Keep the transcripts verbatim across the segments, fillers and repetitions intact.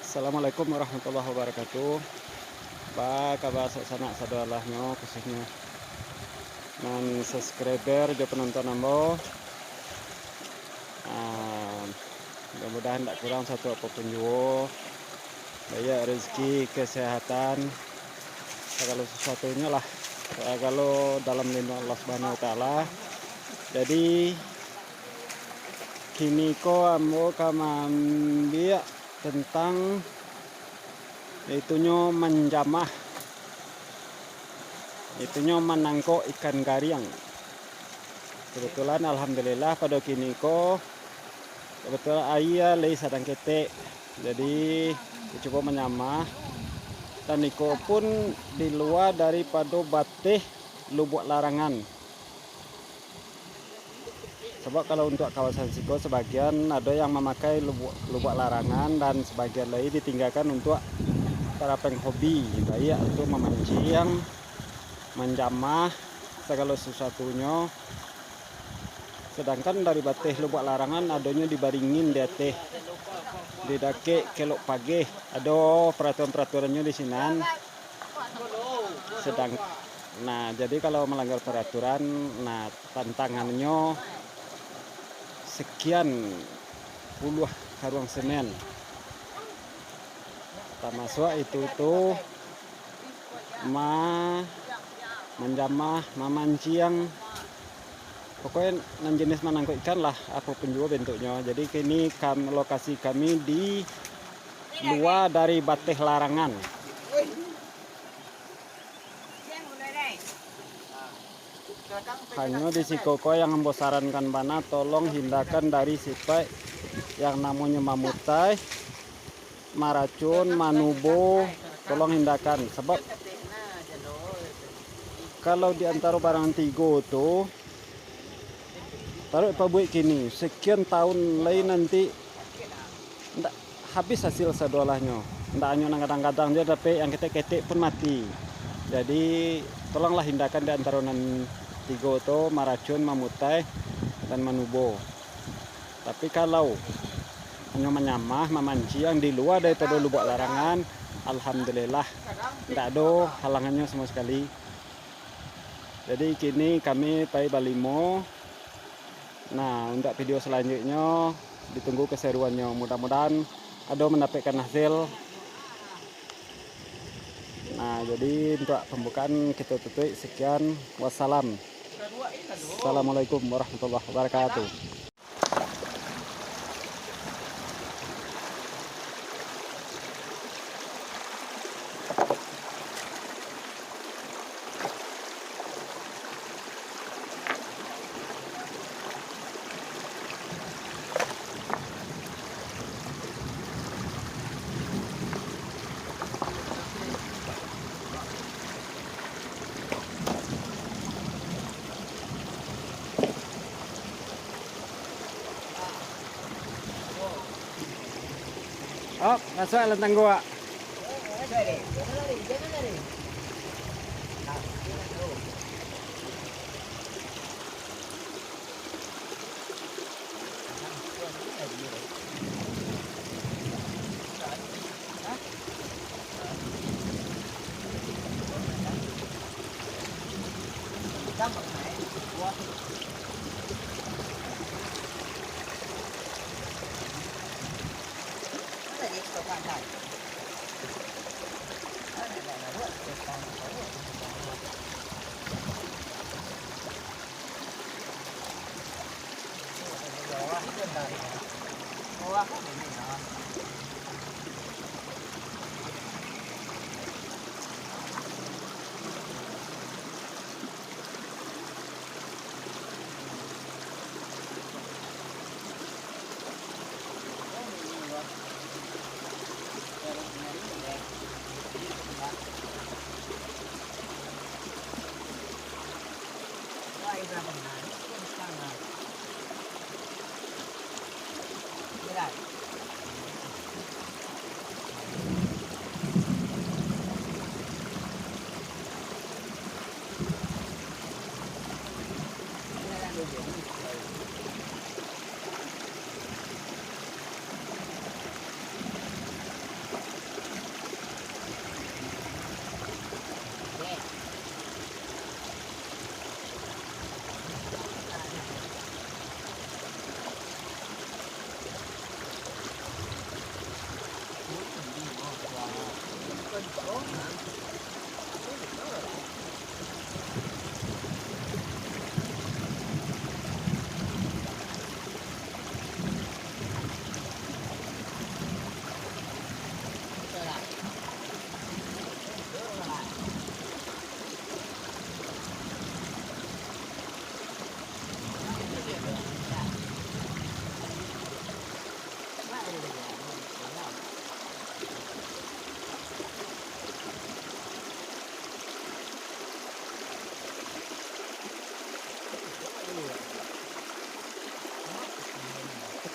Assalamualaikum warahmatullahi wabarakatuh. Ba kaba sanak-sanak sadolahnyo, khususnyo nan subscriber jo penonton ambo. Ah, mudah-mudahan ndak kurang satu apo pun juo. Baiak rezeki, kesehatan, sagalo sesuatunyo lah. Sagalo dalam lindungan Allah Subhanahu Wa Taala. Jadi, kiniko ambo ka maambiak tentang itunyo manjamah, itunyo manangkok ikan gariang. Kebetulan, alhamdulillah, pado kiniko, kebetulan aia lai sadang ketek. Jadi, cubo manjamah. Dan iko pun di lua daripado bateh Lubuak Larangan. Sabab kalau untuak kawasan siko, sabagian ado yang mamakai lubuak, lubuak larangan, dan sabagian lai ditinggakan untuak para penghobi, baiak untuak mamanciang, manjamah, sagalo sasuatunyo. Sadangkan dari bateh Lubuak Larangan adonyo di Baringin di ateh, di dakek Kelok Pageh, ado peraturan-peraturannyo di sinan. Sedang, nah, jadi kalau melanggar peraturan, nah, tantangannyo sekian puluah karuang semen. Tamasuak itu tu ma-, manjamah, mamanciang, pokoknya nan jenis manangkok ikan lah, apo pun juo bentuknyo. Jadi kini kam-, lokasi kami di lua dari bateh larangan. Hanyo di siko ko yang ambo sarankan bana, tolong hindakan dari sipaik yang namonyo mamutai, maracun, manubo, tolong hindakan. Sabab kalau di antaro barang tigo tu, taruih pabuek kini, sekian tahun lai nanti ndak habis hasil sadolahnyo. Ndak hanyo nan gadang-gadang je, tapi yang ketek-ketek pun mati. Jadi, tolonglah hindakan di antaro nan tigo tu, maracun, mamutai, dan manubo. Tapi kalau hanyo manyamah, mamanciang di lua daripado Lubuak Larangan, alhamdulillah, ndak ado halangannyo samo sakali. Jadi, kini kami pai balimo. Nah, untuak video salanjuiknyo, ditunggu keseruannyo. Mudah-mudahan ado mandapekkan hasil. Nah, jadi untuak pambukaan kito tutuik. Sekian, wassalam. Assalamualaikum warahmatullahi wabarakatuh. Op, masuak dalam tangguak.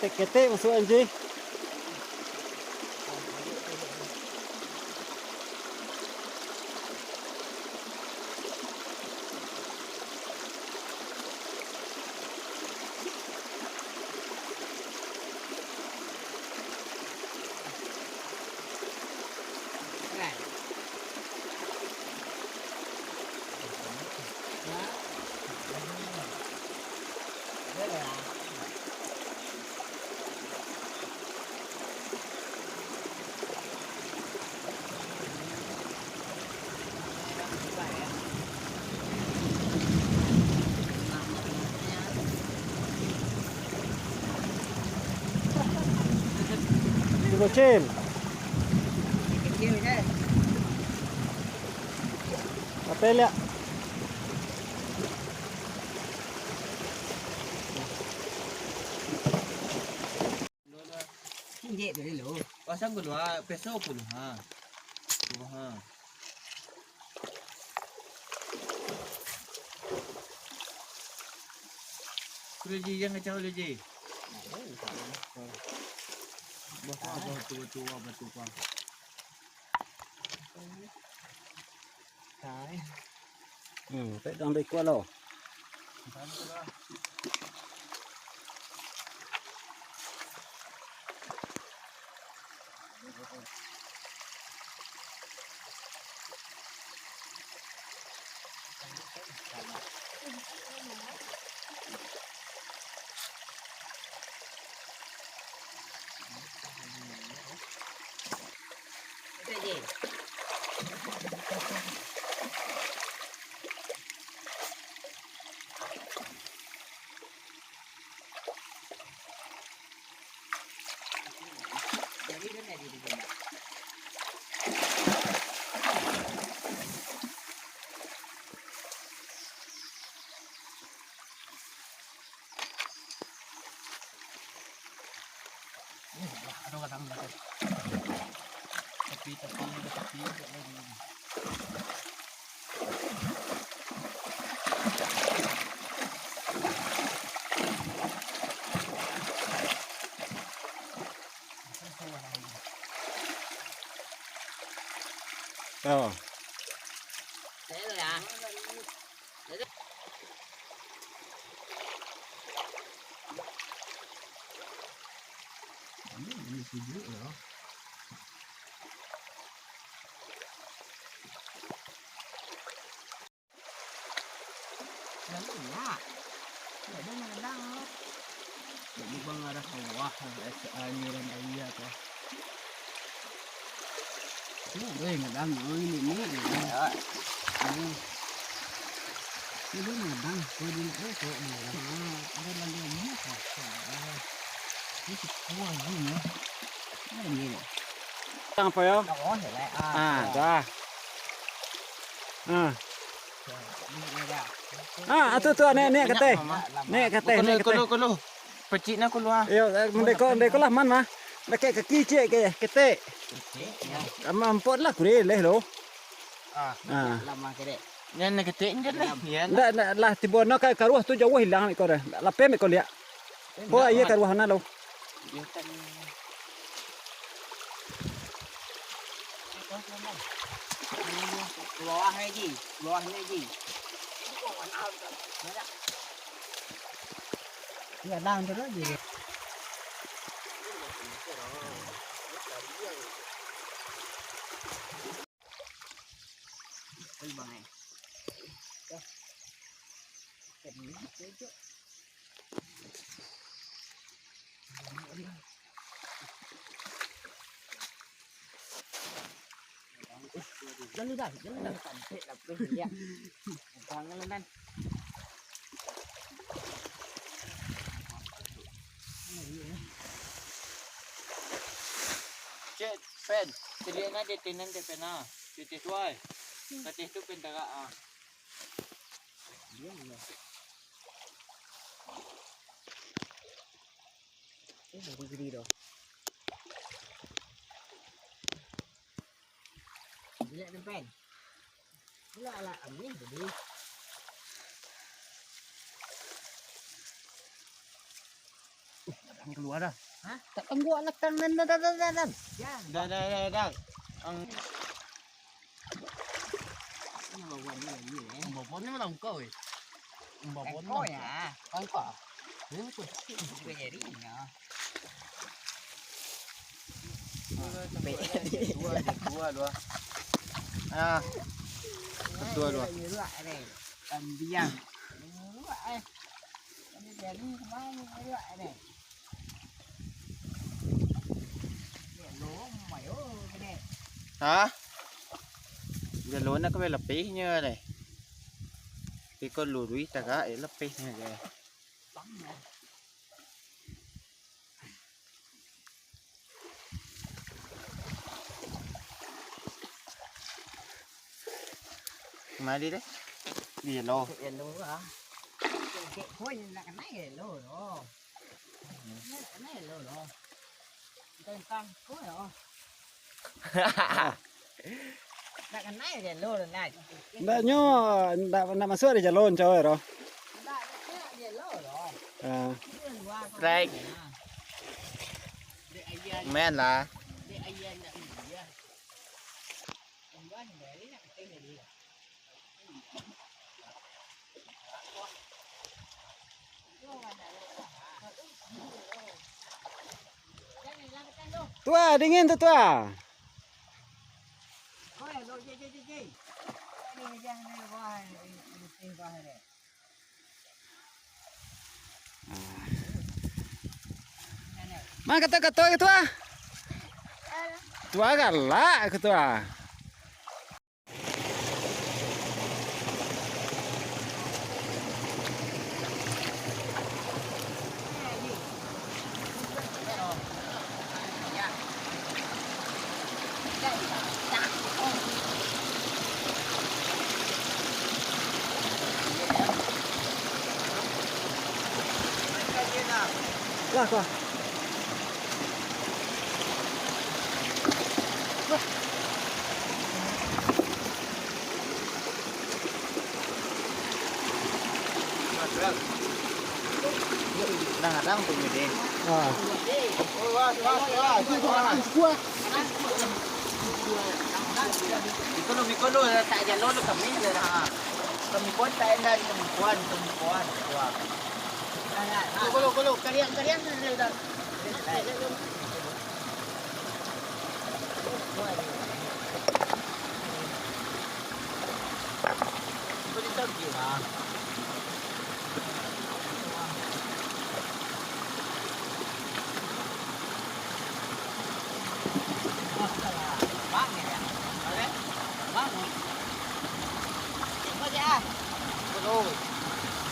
Ketek masuak, Anji. Bocil. Apa lihat? Injek tu dulu. Pasang dulu ha, peso pun ha. Tu ha. Kulo ji, jan kacau lo ji. Bah, bah, bah, tu, tu, bah, tu, bah. Hmm, pek dang dari kuah lo. Ado gadang di ateh. Tapi, tapi, tapi, tapi. Oh. Lalu ya. Tidak ada yang menendang. Jadi bang arah bawah, eh, aliran aia tu. Ini ada yang menendang, oh, ini, ini, ini. Ya. Ini. Ini ada yang menendang, oh, ini, eh, kok menendang. Ah, ada lagi yang ini, kok. Ini sepuh anjing, ya. Ini dia. Yang apa ya? Oh, ya, lah. Ah, ya. Dah. Ah. Ah, atu tu, nek, nek, kateh. Nek, kateh, nek, kateh. Kolo, kolo. Pecik na kolo, ah. Iyo, eh, mendeko, mendeko lah, man, mah. Dakek kaki, cek, ke, ketek. Aman, ampot lah, kureleh lo. Ah. Ah. Lama, ketek. Nyan ketek, nyan lah. Ndak, ndak, lah, tibo na ka, karuah tu jauah hilang, iko dah. Lapeh, iko liak. Ko, iyo, karuah na lo. Keluar lagi, keluar lagi. Gadang terus je. Bang, eh. Lalu dah, lalu dah. Cantik lah, bro, dia. Bang, lalu, Nan. Cek, Pen. Celiak na di tinan, Pen, ah. Di tu, ai. Kateh tu, Pen, tagak, ah. Eh, baru jadi dah. Jelek tu, Pen. Alah, alah, ambil tadi. Kalua dah. Hah? Tak tangguak lah, kan, nan, nan, nan, nan, nan. Dah, dah, dah, dah. Ang- Ini bawa ni lagi, eh. Bawa ni malam kau, eh. Bawa ni. Kau ya. Kau. Ini tu. Juga jadi, ya. Dua, dua, dua, dua. Ah. Dua, dua. Dua, dua, eh. Kambiang. Dua, eh. Ini jadi kemana, dua, eh. Ha? Jalo nak ka lapehnyo deh. Iko luruih tagak, eh, lapehnyo deh. Mari deh. Di jalo. Di jalo lah. Kek pun nak kena jalo doh. Nak kena jalo doh. Tentang ko yo. Nak kena jalo doh, nak. Ndaknyo, ndak, ndak masuak di jalo, ncau ero. Ndak, ndak jalo doh. Ah. Strike. Main lah. Tua, dingin tu, Tua. Ma kato-kato Ketua? Tua galak Ketua. Lah, lah. Kadang-kadang tu ni. Ah. Mikun lu, mikun lu, tak jalo lu kami lah. Kami pun tak enak, kami pun, kami pun. Wah. Kolo, kolo, kariang, kariang, kariang.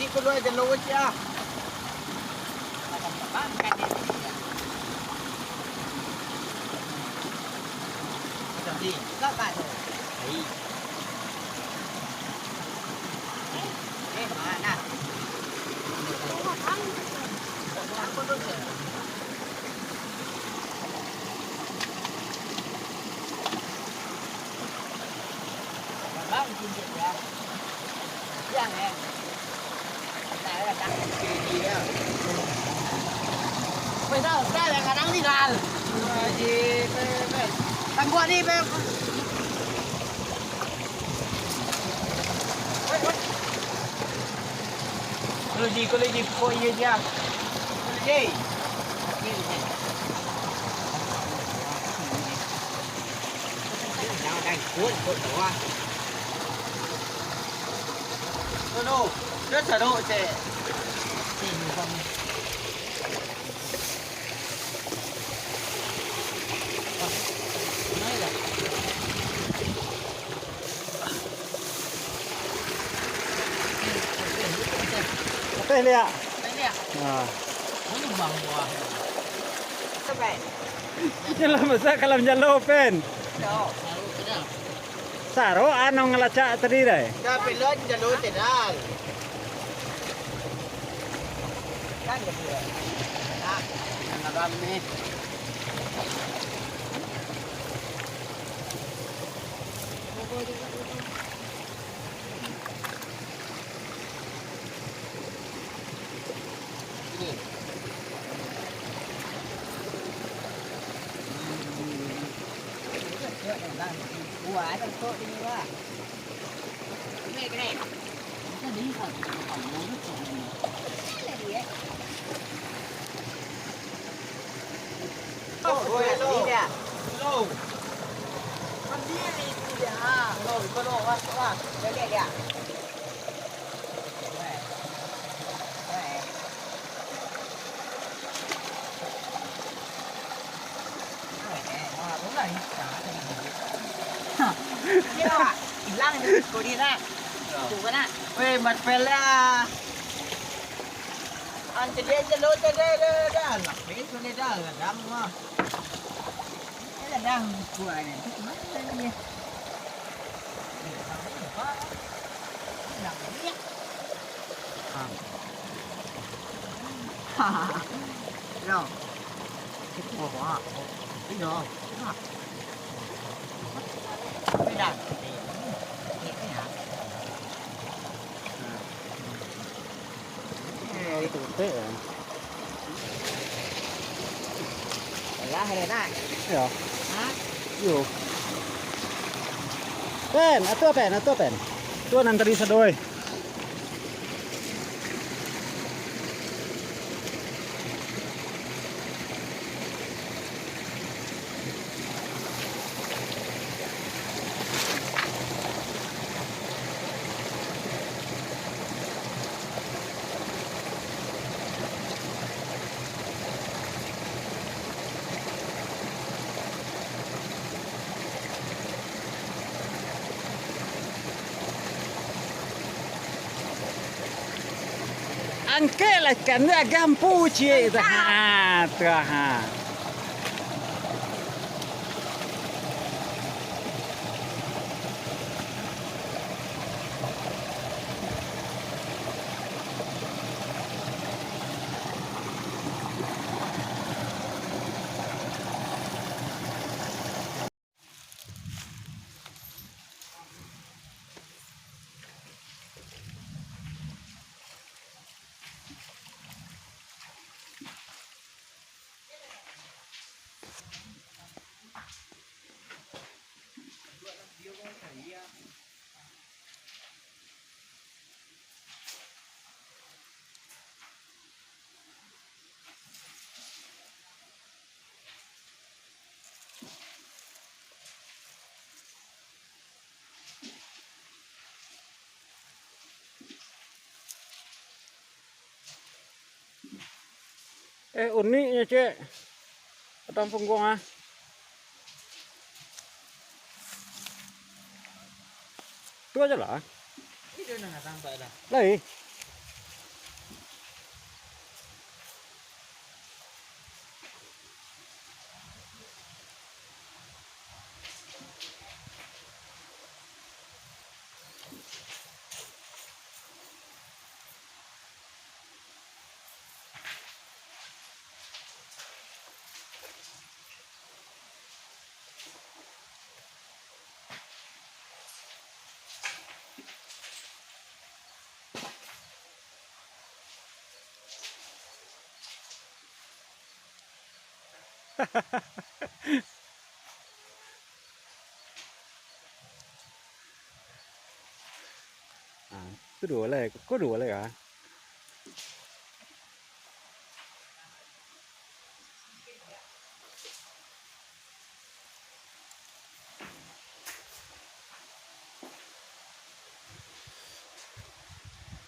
Di keluar jalur cik ah. Macam ni. Baik. Eh, mana? Bang, cincin dia. Siang, eh. Weh, tahu, tahu yang kadang ni, Dal. Tangguak ni, Beb. Kalau ji, kalau ji, kok iya ji, ah. Kalau ji. Jangan, jangan, ikut, ikut bawah. No, no. Dia taruh, cek. Ateh liak. Ateh liak. Nah. Ini bang buah. Sampai. Jalan besar kalam jalo, Pen. Yo. Saro anu ngelacak tadi dai. Dah pelon jalo tenang. Kan dia. Nah, yang abang ni. Buah ada kok di luar. Ini kena. Oh, hello. Hello. Hello, hello, masuk lah. Lihat, lihat. Hilang ni, kau ni nak. Tu kan nak. Weh, mat pala. Ante dia je lo, dah, dah, dah, dah. Nak pergi sini dah, dah, dah. Kadang kuat ni, tu kemana dia? Ha. Yo. Cukup apa? Iyo. Beda. Ini ya. Nah. Eh, itu betul ya. Alah, Renak. Yo. Ha? Yo. Pen, atuh Pen, atuh Pen. Tuan nan tadi sadoi. Angkeklah ikan tu, agak ampu ciek tu. Ha, tu, ha. Eh, uniknyo, Cek. Batang pungguang, ah. Tu aja lah. Lai. Ah, tu duo lai, ko duo lai ah.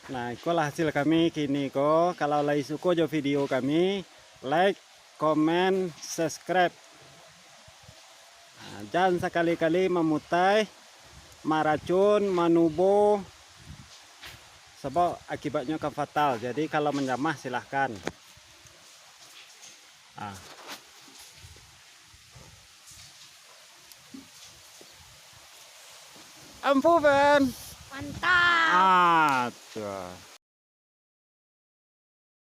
Nah, ikolah hasil kami kini ko. Kalau lai suko jo video kami, like, komen, subscribe. Nah, jan sakali-kali mamutai, maracun, manubo, sabab akibatnyo kan fatal. Jadi, kalau manjamah, silahkan. Ah. Ampu, Pen. Mantap. Ah, tuh.